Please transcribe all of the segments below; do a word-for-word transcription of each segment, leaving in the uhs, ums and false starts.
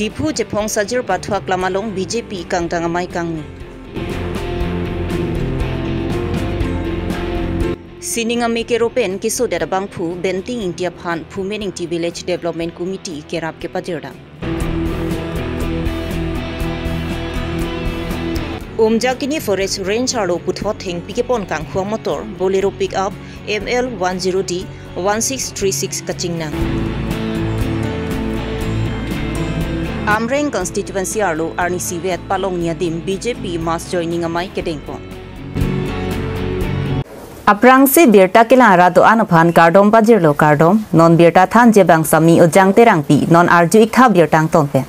Diphu Chephong Sajir Pathu Aklam along B J P kangdang amei kangni. Sining amei kero pen kesodet abangphu Benting Ingti aphan Phumen Ingti Village Development Committee kerap kepajirdam. Umjakini Forest Range arlo puthot thengpi kepon kanghu amotor Bolero pickup M L one zero D one six three six kachingnang. Amreng constituency arlo arnisi vet palongni adim B J P mass joining amei kedengpon. Aphrangsi birta kelang rat do-an aphan kardom pajirlo, kardom. Non birta thanji abang Sami Ojang Terangpi, non arju-ik tha birta angton pen.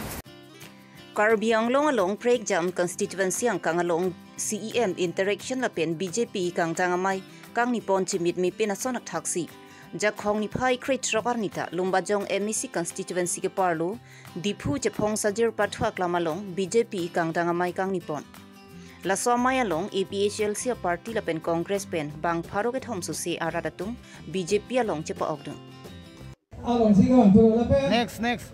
Karbi Anglong along prekjam constituency angkang along C E M interaction lapen B J P kangdang amei kangnipon chimit mepin ason athaksi Jakhong niphai krethrok arni ta Lumbajong M A C constituency keparlo Diphu Chephong Sajir Pathu Aklam along B J P kangdang amei kangnipon. Laso amei along A P H L C aparty lapen Congress pen bang pharo kethom sose arat atum B J P along chepa-okdun. Along si kawan pura lapen. Next, next.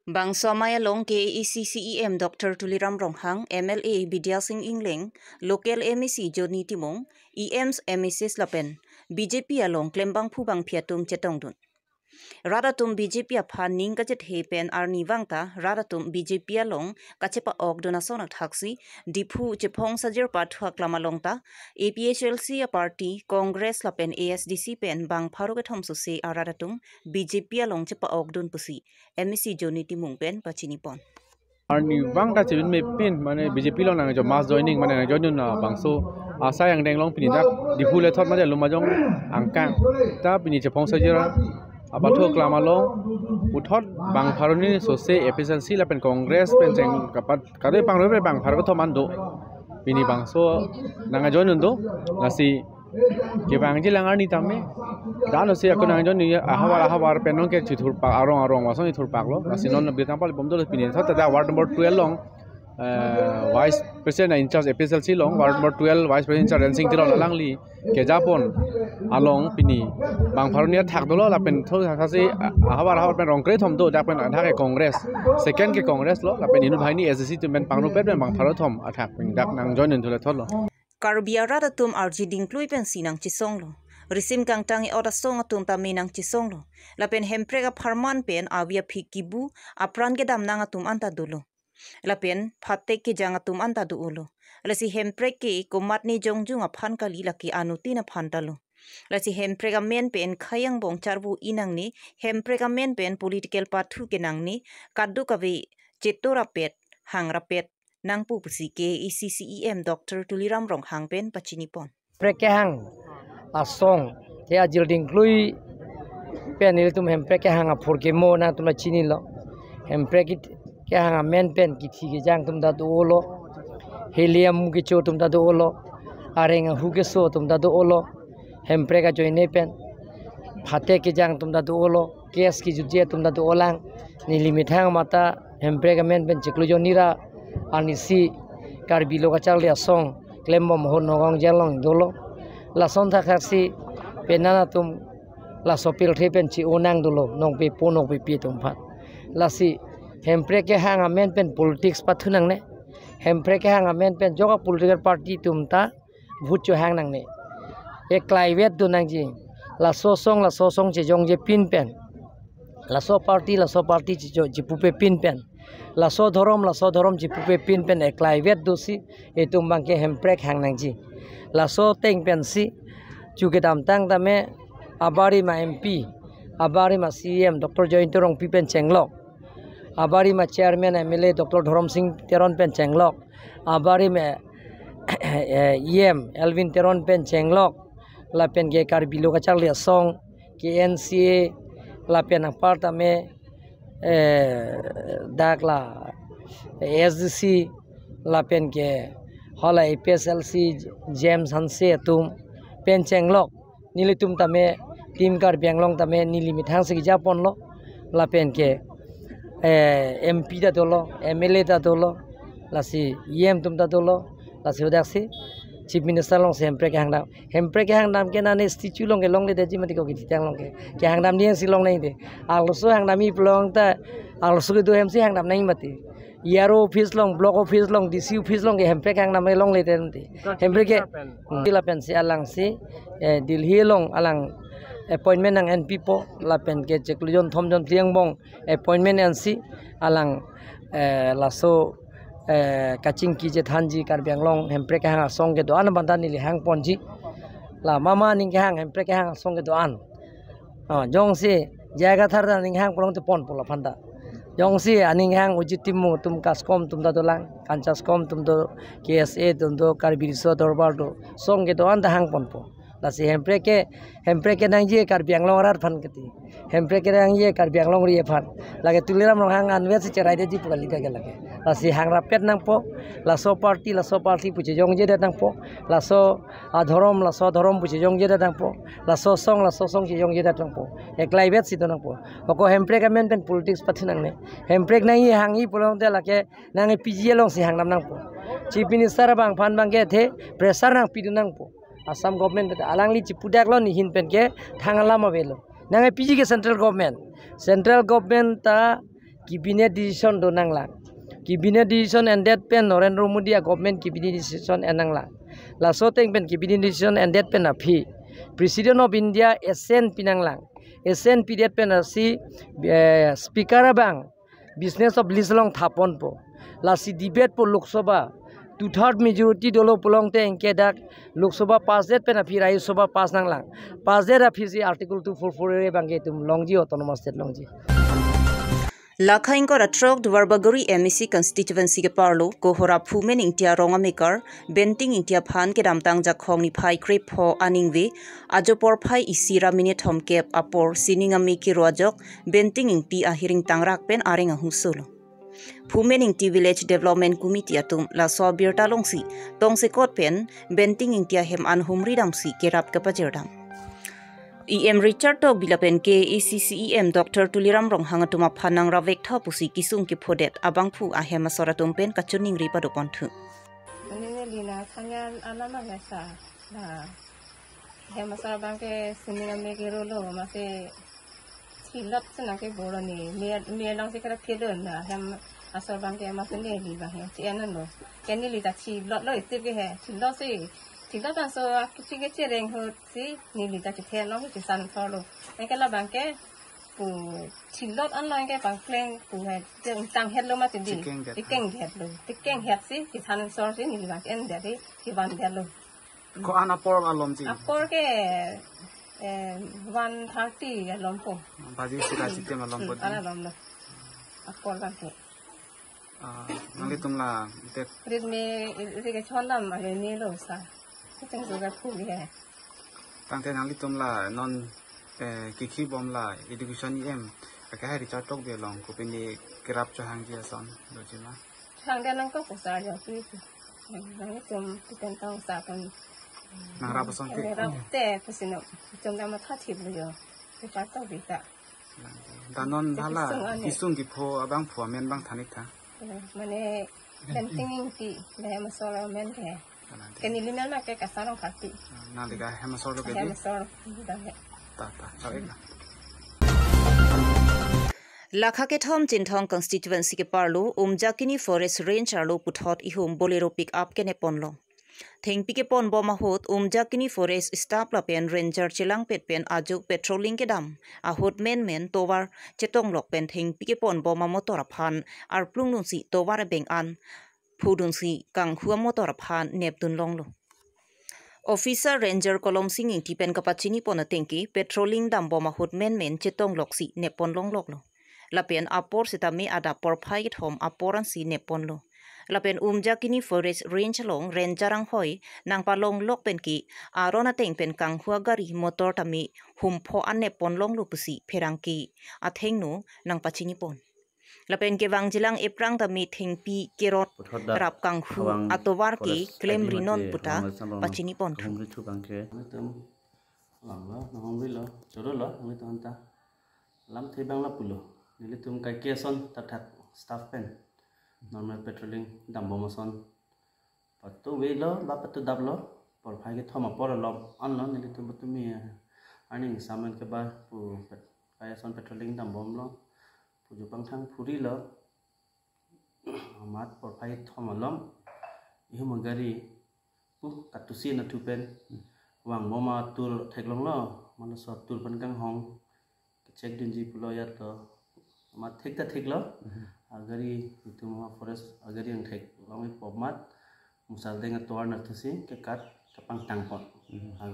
Bangso amei along K A A C C E M Doctor Tuliram Ronghang, M L A Bidya Sing Engleng, local M A C Johnny Timung, E Ms, M A Cs lapen B J P along klembangphu bangphi atum chetongdun. Rat atum B J P aphan ning kachethe pen arnivang ta rat atum B J P along kachepa-okdun ason athaksi Diphu Chephong Sajir Pathu Aklam along ta A P H L C aparty, Congress lapen A S D C pen bang pharo kethom sose arat atum B J P along chepa-okdun pusi M A C Johnny Timung pen pachinipon. Arnivang ta chevin mepin, mane B J P along nangjo mass joining, mane nangjoin na bangso asai angdeng along pini dak Diphu lethot mane Lumbajong angkang ta pini Chephong Sajir Pathu Aklam along puthot bang pharo ni sose A P H L C lapen Congress pen cheng kapat kade pangro pe bang pharo kethom an do. Pini bangso nangjoin un do, lasi kevangji lang arni tame. Dan lasi ako nangjoin ni ahavar ahavar pen non ke chithurpak, arong arong ason chithurpaklo. Lasi non birta pali bomdolo, pini thot ta ward number twelve along, eh, vice president in charge A P H L C along, ward number twelve vice president in charge Rensing Teron alangli kejapon along pini bang pharo ni athak dolo lapen thot thasi ahavar ahavar pen rong krethom do, dak pen athak ke Congress, second ke Congress lo, lapen inut banghini A S D C atum pen pangrumpet pen bang pharo thom athak pen dak nangjoin un thule thotlo. Karbi arat atum arji dingklui pensi nangchesonglo. Risim kangtang e-ot asong atum tame nangchesonglo. Lapen Hemprek apharman pen avi aphik kibu apran kedam nang atum anta dolo. Lapen phatek kejang atum anta do-olo. Lasi Hemprek ke komatne jongjung aphan kali, lake anuttin aphan talo. Lasi Hemprek amen pen khei angbong charvo-i nangne, Hemprek amen pen political pathu ke nangne, kadokave cheto rapet, hang rapet nangpo pusi K A A C C E M Doctor Tuliram Ronghang pen pachinipon. Hemprek kehang asong ke ajil dingklui pen ilitum Hemprek kehang aphur kemo nangtum la chinilo. Hemprek kehang amen pen kithi kejang atum ta do-olo. Heli amu kecho atum ta do-olo. Areng ahu keso atum ta do-olo. Hemprek ajoine pen phatek kejang atum ta do-olo. Case kejutje atum ta do-olang. Neli methang mata Hemprek amen pen chiklo jonni ra arnisi Karbi lo kacharli asong klembom ahut Nagaon Jail along dolo. Lason thakthak si penan atum laso pirthe pen chi-o nang dolo, nongpepo nongpepi atum aphan. Lasi Hemprek kehang amen pen politics pathu nangne. Hemprek kehang amen pen joka political party atum ta vote chohang nangne. Eklai vet do nangji. Laso asong, laso asong chejongje pin pen, laso party, laso party chicho chipupe pin pen, laso dhorom, laso dhorom chipupe pin pen eklai vet dosi itum abangke Hemprek hang nangji. Laso ateng pensi chu kedamtang tame abarim a-M P, abarim a-C E M Doctor Jayanta Rongpi pen chenglok, abarim a-chairman M L A Doctor Dhoromsing Teron pen chenglok, abarim a, eh, E M Elwin Teron pen chenglok, lapen ke Karbi lo kacharli asong, K N C A, lapen apar tame, eh, dak la S D C, lapen ke hala A P H L C James Hanse atum pen chenglok. Nelitum tame, Team Karbi Anglong tame neli methang si kejaponlo, lapen ke, eh, M P ta dolo, M L A ta dolo, lasi E M atum ta dolo, lasi hadak si Chief Minister alongsi Hemprek kehangdam. Hemprek kehangdam ke nane statue along ke longledetji mati ko kithitang along ke. Kehangdam ni si longnangji. Arloso hangdamji pulote arloso kedo hem si hangdamnangji mati. E R O office along, block office along, D C office along ke Hemprek kehangdam ke longledet mati. Hemprek ke, hmm, lapensi alangsi, eh, Delhi along alang appointment nang-enpipo, lapen ke chiklo jon thom jon phli angbong appointment ensi alang, eh, laso, eh, kachingki chethanji Karbi Anglong Hemprek kehang asong kedo-an aphan ta neli hangponji. La mama aning kehang, Hemprek kehang asong kedo-an. Oh, jongsi J I Kathar ta aning hang pulote ponpo laphanta. Jongsi aning hang Ujit Timung atum, KASCOM atum ta dolang, Kanchascom atum do, K S A atum do, Karbi Riso Dorbar do, asong kedo-an ta hangponpo. Lasi Hemprek ke, Hemprek kenangji Karbi Anglong arat aphan keti. Hemprek kenangji Karbi Anglong ri aphan. Lake Tuliram Ronghang anvet si cheraidetji pu kali ta ke lake. Lasi hangrap-et nangpo, laso party, laso party pu chejongjedet nangpo, laso adhorom, laso adhorom pu chejongjedet nangpo, laso asong, laso asong chejongjedet nangpo. Eklaivet si do nangpo. Ako Hemprek amen pen politics pathu nangne. Hemprek nangji hangji pulote lake nang-e P G alongsi hangdam nangpo. Chief Minister abang aphan abang ke the pressure nangpidun nangpo. Assam government pen alangli chipudaklo, nehin pen ke thang alam avelo. Nang-e P G ke central government. Central government ta cabinet decision do nanglang. Cabinet decision endet pen Narendra Modi a government cabinet decision en nanglang. Laso ateng pen cabinet decision endet pen aphi President of India assent pinanglang. Assent pidet pen lasi, eh, speaker abang business of list along thaponpo. Lasi debate po Lok Sabha. Two third majority dolo pulote anke dak Lok Sabha pass det pen aphi Rajya Sabha pass nanglang. Pass det aphi si Article two four four A abang ke itum longji, autonomous state longji. Lakha ingkoi ra throk Duarbagori M A C constituency keparlo Kohora Phumen Ingti arong amekar Benting Ingti aphan kedamtang Jakhong niphai krepho aningve ajo porphai isi ra minit thomkep apor sining ame kero ajok Benting Ingti ahiring tangrak pen areng ahusolo. Phumen Ingti Village Development Committee atum laso abirta alongsi tongsekot pen Benting Ingti ahem an humri damsi kerap kepajirdam. E M Richard Tokbi lapen K A A C C E M Doctor Tuliram Ronghang atum aphan nang ravek tha pusi kisung kephodet abangphu ahem asor atum pen kachiningri padoponthu. Mane neli nangthanji alam abang ke sa, la hem asor abang ke sining ame kerolo, masi thilot si nangkebor lo ne, me, me alongsi kera phedon, la hem asor abang ke masi neli abang he, si anan lo. Ke neli ta thilot lo, iti ke he, thilot si, thilot abang so, akisi ke chereng ahut si, neli ta chethe along si chesan thor lo. Anke labang ke, pu thilot an lang ke pangpleng pu he, tang het lo mati di. Chekeng het. Chekeng het lo. Chekeng het si, chesan thor si, neli abang ke endet di, chevan det lo. Ko-an apor alom ti? Apor ke, eh, one thirty alom po. Baji sira chitim alom po. Hmm, di. An alom lo. Apor abang ke. Ah, nanglitum la, te. Rit me, ri ke chon dam ale ne lo sa. Chiteng so ka phu ke. Tangte nanglitum la non, eh, kiki bom la education E M. Ake hai Richard Tokbi along kopine kerap chohangji ason doji ma? Hang dia nangkok ko sa jo pi. Nanglitum chiteng tang sa kan. Nangrap ason pi. Nangrap te pusino. Chom dam matha thip lo jo. Richard Tokbi ta. Da non hala, kisung ane. Kisung kepho abangphu amen abang than-ik tha. Eh, mane Benting Ingti, la hem asor amen ke. Alang. Ke neli amen ma ke Kasarong Khati. Nang dega hem asor lo ke di? Hem asor, da he. Ta, ta, chak-ik na. Lakha kethom Chinthong constituency keparlo Umjakini Forest Range arlo puthot ihum Bolero pickup keneponlo. Thengpi keponbom ahut Umjakini Forest staff lapen ranger chelangpet pen ajo patrolling kedam ahut menmen tovar chetonglok pen thengpi keponbom amotor aphan arplungdunsi tovar abeng an phudunsi kanghu amotor aphan nepdunlonglo. Officer Ranger Kolomsing Ingti pen kapachinipon atengke patrolling dambom ahut menmen chetongloksi nepponlongloklo. Lapen apor sitame adap porphai kethom apor ansi nepponlo. Lapen Umjakini Forest Range along ranger anghoi nangpalonglok penke aron ateng pen kanghu agari motor tame humpho an nepponlonglo pusi pherangke athengno nangpachinipon. Lapen kevang jilang eprang tame thengpi kerot rap kanghu atovar ke klemri non puta pachiniponthu. Nelitum langlo, nahumrilo, chorolo, nelitum anta lamthe abang lapulo. Nelitum kaike ason thakthak staff pen normal patrolling dambom ason. Patu velo, ba patu daplo. porphai kethom apor alom anlo nelitum patumi, eh, arni ingsamen keba pu pet-, kai ason patrolling dambomlo pu jupang thang phurilo. Amat porphai kethom alom ihum agari pu katusi nathu pen vang bom atur theklonglo, mane so atur pen kanghong kechek dunji pulo ajat lo. Amat thek ta theklo. Mhm. Agari itum a forest agari angthek long ipo amat musaldeng atovar nathusi kekat kapangtangpon. Mhm. Ang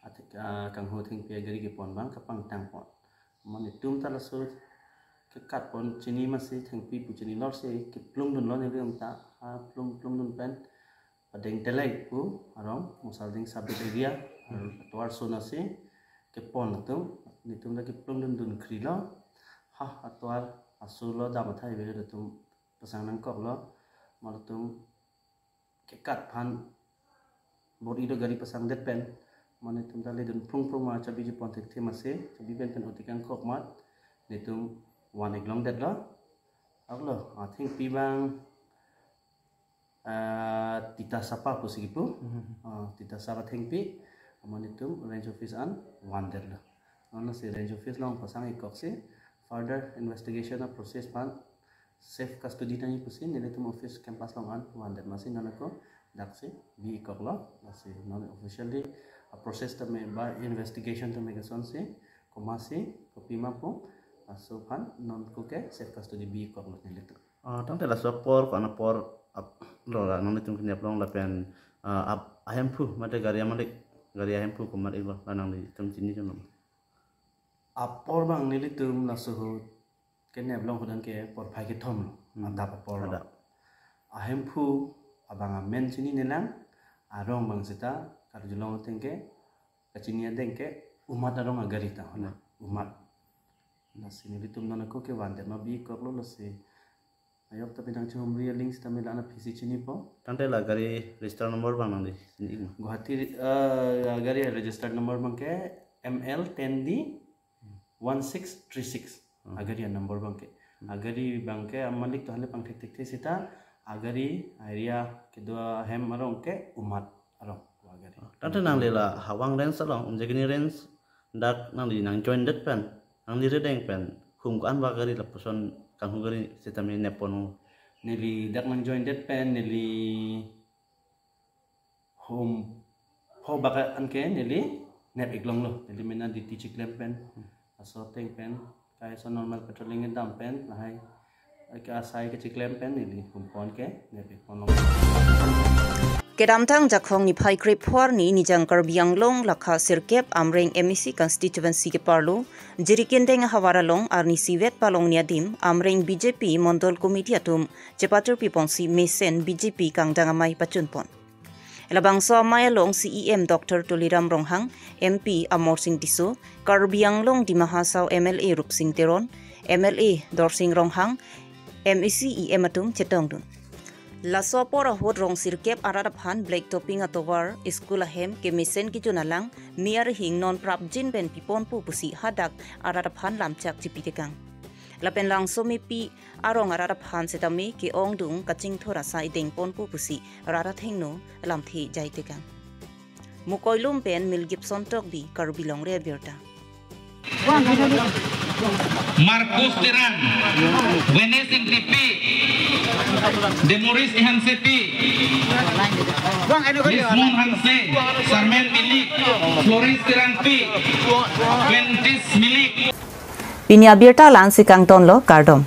athek, ah, kanghu thengpi agari kepon abang kapangtangpon. Mane itum ta laso kekatpon chini masi thengpi pu chinilor si keplung dunlo nelitum ta. Ha plung plung dun pen padeng telek pu arong musaldeng sub area atovar ason asi kepon atum, nelitum ta keplung dun dun krilo. Ha atovar aso lo dam athai ave atum pasang nangkoklo. Mane itum kekat aphan bor-i do gari pasangdet pen, mane itum ta ledun prung prung ma chabi chepon thekthe masi chabi pen pen otik angkok amat nelitum van-ik longdetlo. Aklo, ah, thengpi abang, ah, Titasapa pusi kipu. Mhm. Ah, Titasapa thengpi, mane itum range office an vandetlo. Non si range office along pasang-ik kok si further investigation a process aphan safe custody tangji pusi nelitum office campus along an vandet masi non ako daksi bi-ik koklo. Lasi non officially a process tame ba investigation tame kesonsi komatsi kopima pu laso aphan non ako ke safe custody bi-ik koklo nelitum. Ah, tangte laso apor, ko-an apor ap-, lo la nanglitum kenep long lapen, ah, ap-, ahemphu mate gari amalik, gari ahemphu komat-iklo la nanglitum chini chonlo? Apor abang nelitum laso ahut kenep long ahut anke porphai kethom lo, Hmm. adap apor lo. Adap. Ahemphu abang amen chininelang, arong abang seta karjulong ateng ke kachini ateng ke Umat arong agari ta hona. Hmm. Umat. Lasi nelitum non ako ke vandet ma bi-ik koklo lasi. Ayok tapi nang chehumri aling sitame la-an aphi si chinipo. Tangte la gari register number abang nangli chini-ik ma? Guwahati, eh, gari registered number abang ke M L ten D one six three six. Hmm. Agari a number abang ke. Hmm. Agari abang ke amalik to hale pangthek thekthe seta agari area kedo ahem arong ke Umat arong agari. Tangte nangli la Hawang range along, Umjegini range dak nangli nang join det pen, nangli rideng pen hum ko-an ba gari lapuson kanghu gari sitame neppon? Neli dak nang join det pen neli hum pho baka anke neli nep-ik longlo. Neli mena duty chiklem pen, laso ateng pen kai ason normal patrolling kedam pen lahai ke asai kechiklem pen neli hum pho anke nep-ik pon long. Kedamtang Jakhong niphai krepho arni Nijang Karbi Anglong lakha sirkep Amreng M A C constituency keparlo Jirikindeng ahavar along arnisi vet palongni adim Amreng B J P Mondol Committee atum chepatir piponsi mesen B J P kangdang amei pachunpon. Labangso amei along C E M Doctor Tuliram Ronghang, M P Amarsing Tisso, Karbi Anglong Dima Hasao M L A Rupsing Teron, M L A Dorsing Ronghang, M A C E M atum chetongdun. Laso apor ahut rong sirkep arat aphan black topping atovar, school ahem kemesen kejun alang, me arihing non prapjin pen piponpo pusi hadak arat aphan lamchak chipitekang. Lapen Langsomepi arong arat aphan sitame ke-ongdung kachingthur asai dengponpo pusi rat athengno lamthe jaitekang. Mukoilum pen Mel Gibson Tokbi, Karbi Longri Abirta. Marcos Terang, Venes Ingtipi, Demoris Hansepi, Lismon Hanse, Sarmen Milik, Floris Terangpi, Quintis Milik. Pini abirta la-ansi kangtonlo, kardom.